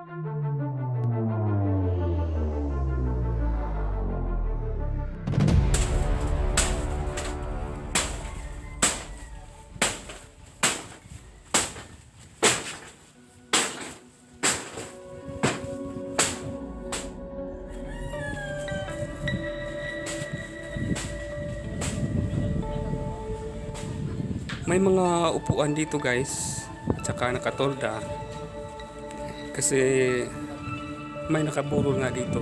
May mga upuan dito, guys, at saka nakatolda kasi may nakaburol nga dito.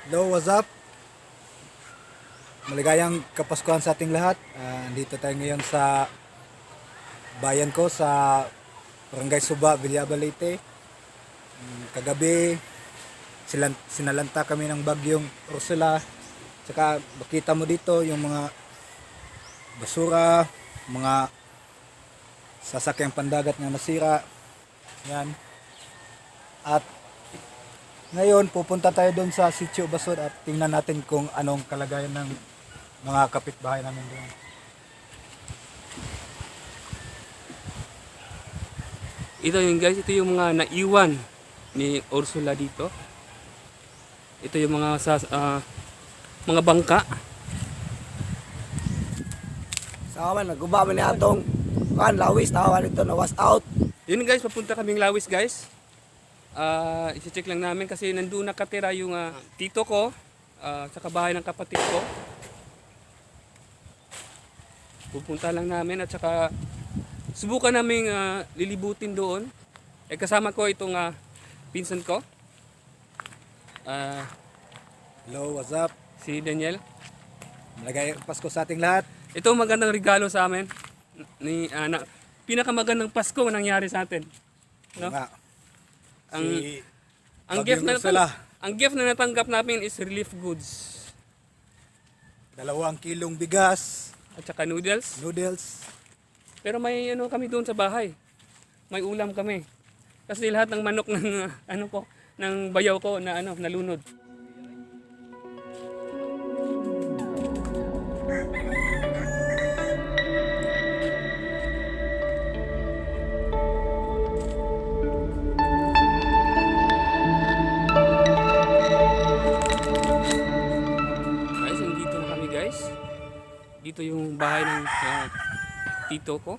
Hello, what's up? Maligayang Kapaskuhan sa ating lahat. Andito tayo ngayon sa bayan ko sa Barangay Suba, Villaba, Leyte. Kagabi, sinalanta kami ng bagyong Ursula. Tsaka makita mo dito yung mga basura, mga sasakyang pandagat na nasira. Yan. At ngayon, pupunta tayo doon sa Sitio Basod at tingnan natin kung anong kalagayan ng mga kapitbahay namin doon. Ito yun, guys, ito yung mga naiwan ni Ursula dito. Ito yung mga mga bangka. Sa aman, naguba man ni atong kan lawis tawa nito na was out. Yun guys, papunta kaming Lawis, guys. I-check lang namin kasi nandun nakatira yung tito ko sa kabahay ng kapatid ko. Pupunta lang namin at saka subukan naming lilibutin doon. Eh, kasama ko itong pinsan ko. Hello, what's up? Si Daniel. Maligayang Pasko sa ating lahat. Ito ang magandang regalo sa amin ni pinakamagandang Pasko na nangyari sa atin. No? Nga. Ang si ang gift Bagyong na Ursula. ang gift na natanggap namin is relief goods 2 kilong bigas, at saka noodles. noodles. Pero may ano kami doon sa bahay. May ulam kami. Kasi lahat ng manok ng ano ko, ng bayaw ko na ano, nalunod. Guys, nandito na kami, guys. Dito yung bahay ng tito ko.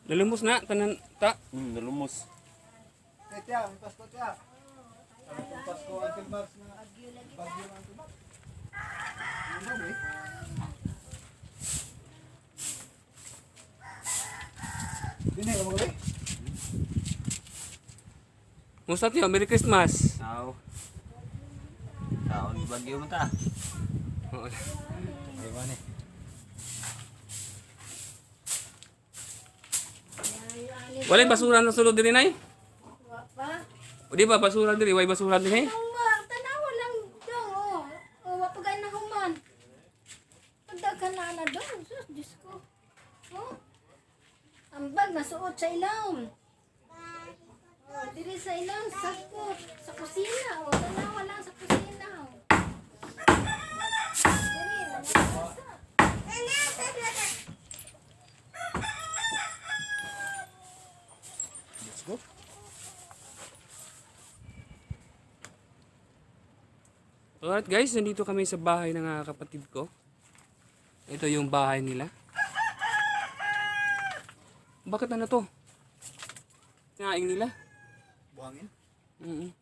Nalumos na, tanan ta. Nalumos. Tiya, may Pasko, tiya. May Pasko, Uncle Mars na. Bagyo, Uncle Mars. Ano ba, eh? Dinay ka magabi? Musta tiyo, Merry Christmas. Tao. Tao ni bagyo man ta. Oo. Ay, man eh. Walay basura na sulod diri, nay? Wa pa. O di ba basura diri, way basura diri? Ang wa, tanawa lang dong, oh. Oh, wa pa gay nahuman. Pagdaghan na na dong, sus, Diyos ko. Oh. Ang bag nasuot sa ilawom. Oh, diri sa ilawom, sa sa kusina, oh, tanawa lang sa kusina, oh. Diri, nangasa. Let's go. Alright guys, nandito kami sa bahay ng kapatid ko. Ito yung bahay nila. Bakit ano to? Naing nila. Buhangin. Mm.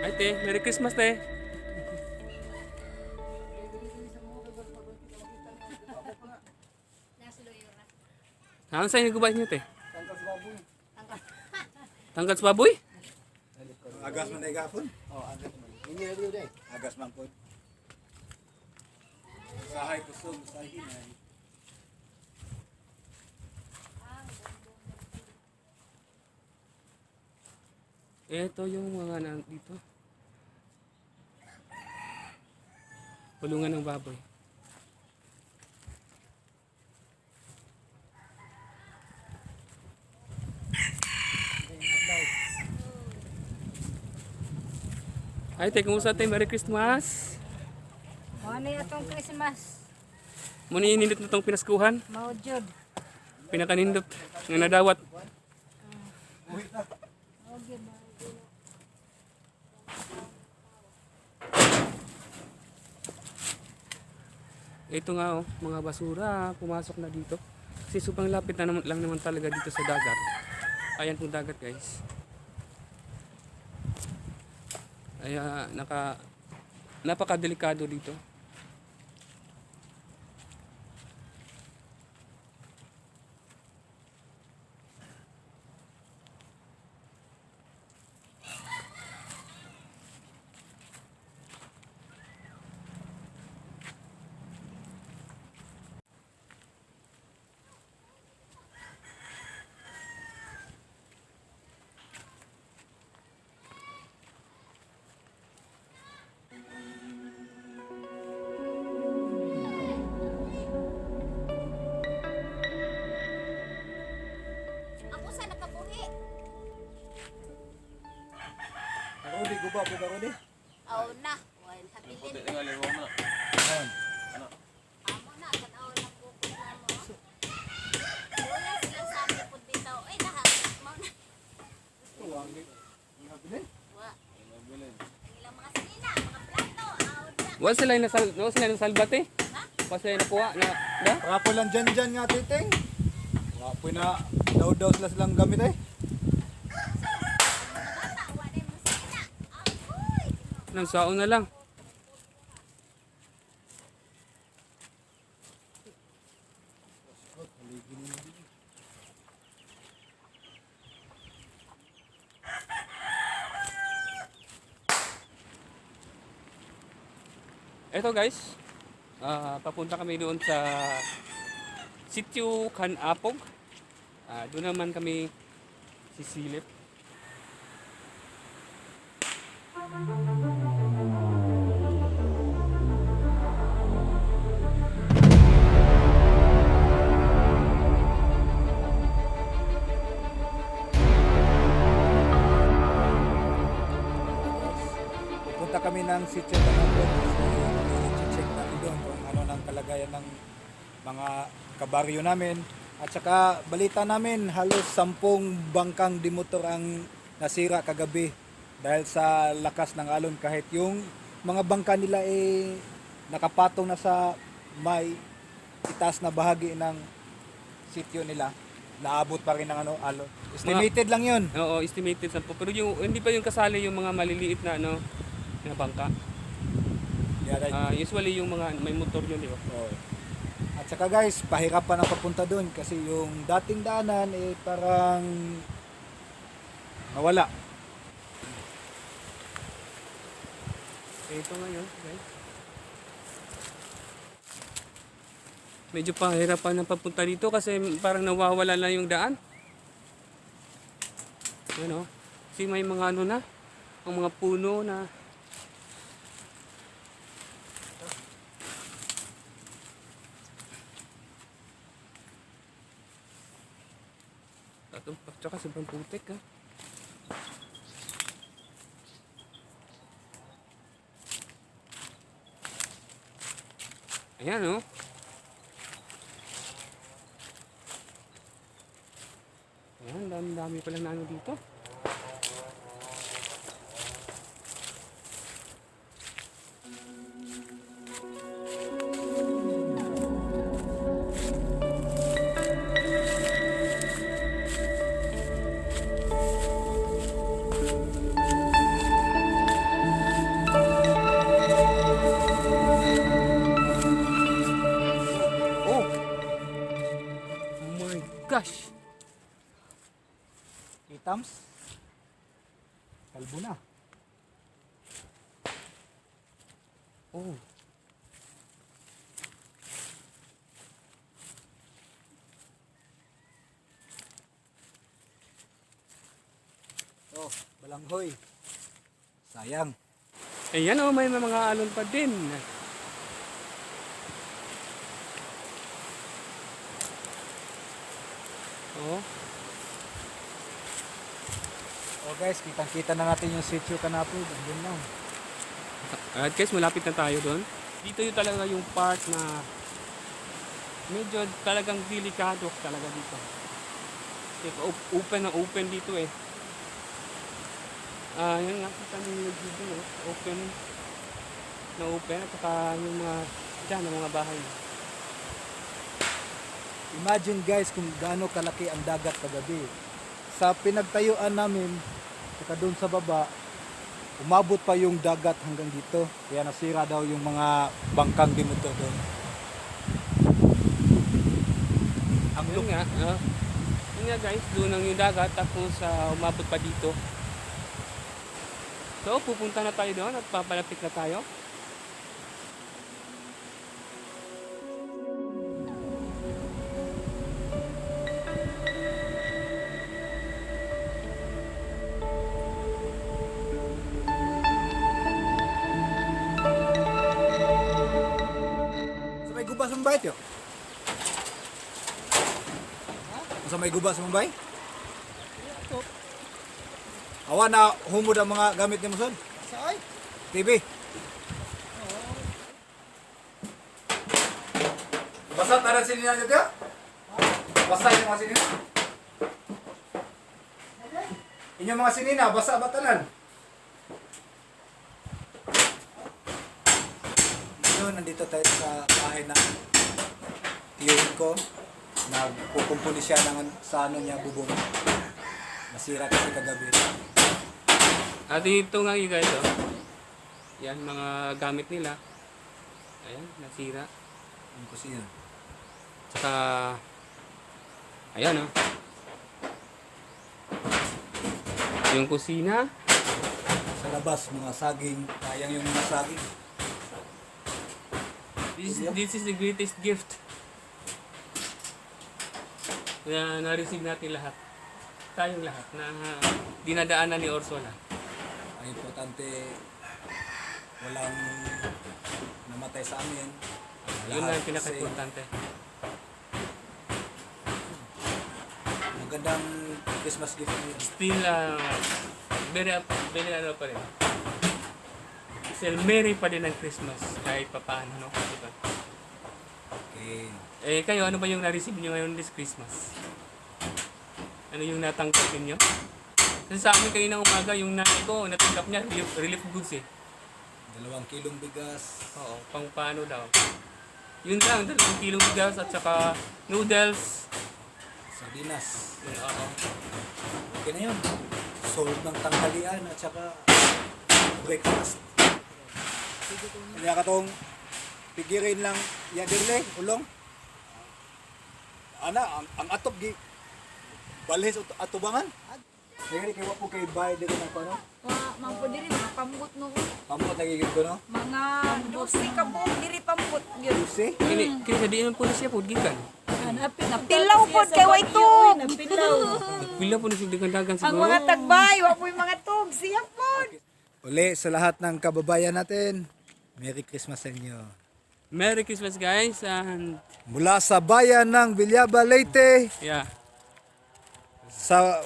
Ay te, Merry Christmas, te. Nasa luyura. Ang sa'yo nagubay niyo, te? Tangkal sa baboy. Tangkad sa baboy? Agas man na gapon? Oh, agas man. Agas man po. Sahay kusog, sahay hinay. Ito yung mga nandito. Kulungan ng baboy. Ay, te, kumusta te? Merry Christmas! Mao ni atong Christmas. Muna nindot na tong pinaskuhan. Mao jud. Pinakanindot nga nadawat. Mao gyud. Ito nga oh, mga basura pumasok na dito. Kasi sobrang lapit na naman, lang naman talaga dito sa dagat. Ayan pong dagat, guys. Kaya napakadelikado dito. Ang usa nakabuhi. Karodi, guba po karodi. Aw na, wal habilin. Puti tingali mo na. Amo na tan-aw lang bukod na mo. Wala sila sa amin pud bitaw. Ay naha, mao na. Wa. Ang ilang mga sinina, mga plato, aw na. Wala sila nasalbat eh. Wala sila nakuha na, na? Para po lang dyan dyan nga titing. Wala po na daw-daw sila silang gamit eh. Mga bata, wa na yung mga sinina. Agoy. Nang saon na lang. Eto guys, papunta kami doon sa Sitio Kanapog. Doon naman kami sisilip. Pupunta kami ng sitio Tanapon kasi i-check namin doon kung ano nang kalagayan ng mga kabaryo namin. At saka balita namin halos 10 bangkang dimotor ang nasira kagabi dahil sa lakas ng alon, kahit yung mga bangka nila eh nakapatong na sa may itaas na bahagi ng sitio nila, naabot pa rin ng ano, alon. Estimated lang yun. Oo, estimated 10. Pero yung, hindi pa yung kasali yung mga maliliit na ano, na bangka. Yeah, right. Usually yung mga may motor yun, di ba? Oo. At saka guys, pahirapan ang papunta doon kasi yung dating daanan eh parang nawala. Ito ngayon, guys. Medyo pahirapan na papunta dito kasi parang nawawala na yung daan. Ano? Kasi may mga ano na, ang mga puno na. At tsaka sobrang putik ah. Ayan oh. Ayan, dami-dami pala na ano dito. Oh! My gosh! Kitams. Kalbo na. Oh. Oh, balanghoy. Sayang. Ayan oh, may mga alon pa din. Oh. Oh guys, kitang-kita na natin yung sitio Kanapod. Andun na. Alright guys, malapit na tayo doon. Dito yung talaga yung part na medyo talagang delikado talaga dito. Kasi open na open dito eh. Ah, yun nga, kita ninyo dito, no? Open na open at saka yung mga dyan, ang mga bahay. Imagine guys kung gaano kalaki ang dagat kagabi. Sa pinagtayuan namin, saka doon sa baba, umabot pa yung dagat hanggang dito. Kaya nasira daw yung mga bangkang dimuto doon. Ang yun nga, ah. Yun nga guys, doon ang yung dagat tapos umabot pa dito. So, pupunta na tayo doon at papalapit na tayo. Sa may guba sa Mumbai, tiyo? Sa may guba sa Mumbai? Awa na humod ang mga gamit ni Muson. Sa ay. TV. Basa taran sinina niyo, tiyo? Basa yung mga sinina? Inyong mga sinina, basa ba tanan? Ngayon, nandito tayo sa bahay ng tiyuhin ko. Nagkukumpuni siya ng, sa ano niya, bubong. Nasira kasi kagabi. At dito nga yun guys, oh. Yan, mga gamit nila. Ayan, nasira. Ang kusina. Tsaka, ayan oh. Yung kusina. Sa labas, mga saging. Sayang yung mga saging. This is the greatest gift na na-receive natin lahat. Tayong lahat na dinadaanan ni Orsola. Ang importante, walang namatay sa amin. Yun Lahat lang ang pinaka-importante. safe. Magandang Christmas gift niyo. Still, very, very ano pa rin. Still, merry pa din ang Christmas kahit papaano, no? Diba? Okay. Eh, kayo, ano ba yung na-receive nyo ngayon this Christmas? Ano yung natanggap ninyo? Kasi sa amin kanina umaga, yung nanay ko, natanggap niya, relief goods eh. 2 kilong bigas. Oo, pang paano daw. Yun lang, 2 kilong bigas at saka noodles. Sardinas. Yun, oo. Okay na yun. Sold ng tanghalian at saka breakfast. Kaya ka tong pigirin lang yadirle, ulong. Ana, ang atop gi balhes atubangan. Kaya kay wa po kay bay diri na ko no. Wa man po diri mga pambot no. Pamot nagigid ko no. Mga 12 ka buok diri pambot gyud. Lucy. Kini sa diin po na siya po, gikan. Napilaw pod kay way tug. Nagpila po na siya dagan-dagan Ang siguro. mga tagbay wa po'y mga tug siya pod. Uli sa lahat ng kababayan natin. Merry Christmas sa inyo. Merry Christmas guys and Mula sa bayan ng Villaba, Leyte, yeah. sa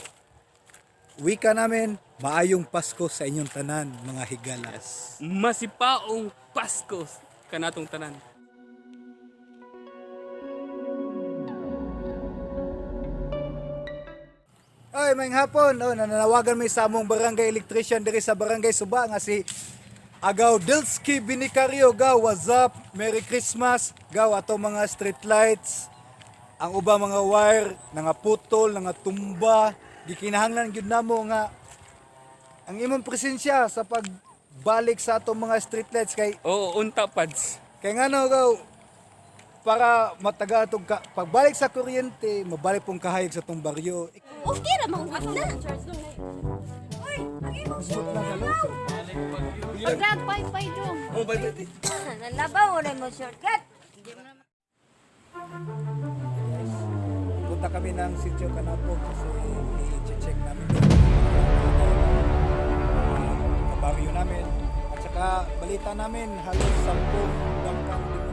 wika namin, maayong Pasko sa inyong tanan, mga higala. Masipaong Pasko kanatong tanan. Ay, may hapon. Oh, nananawagan may sa among barangay electrician diri sa Barangay Suba nga si Agaw Dilski Binicario. Gaw, what's up? Merry Christmas. Gaw, ato mga street lights. Ang uba mga wire, nga putol, nga tumba. Gikinahanglan gyud namo nga ang imong presensya sa pagbalik sa atong mga street lights kay Oo, unta pads. kay ngano gaw, Para mataga atong ka, pagbalik sa kuryente, mabalik pong kahayag sa tong baryo. Okay ra man gud na. Smooth lang sa lungsod. Paglag pay dong. Oh, bye bye. Nalabaw na mo shortcut. Punta kami ng Sitio Kanapog kasi i-check namin doon. Kabaryo namin. At saka balita namin, halos 10 bangkang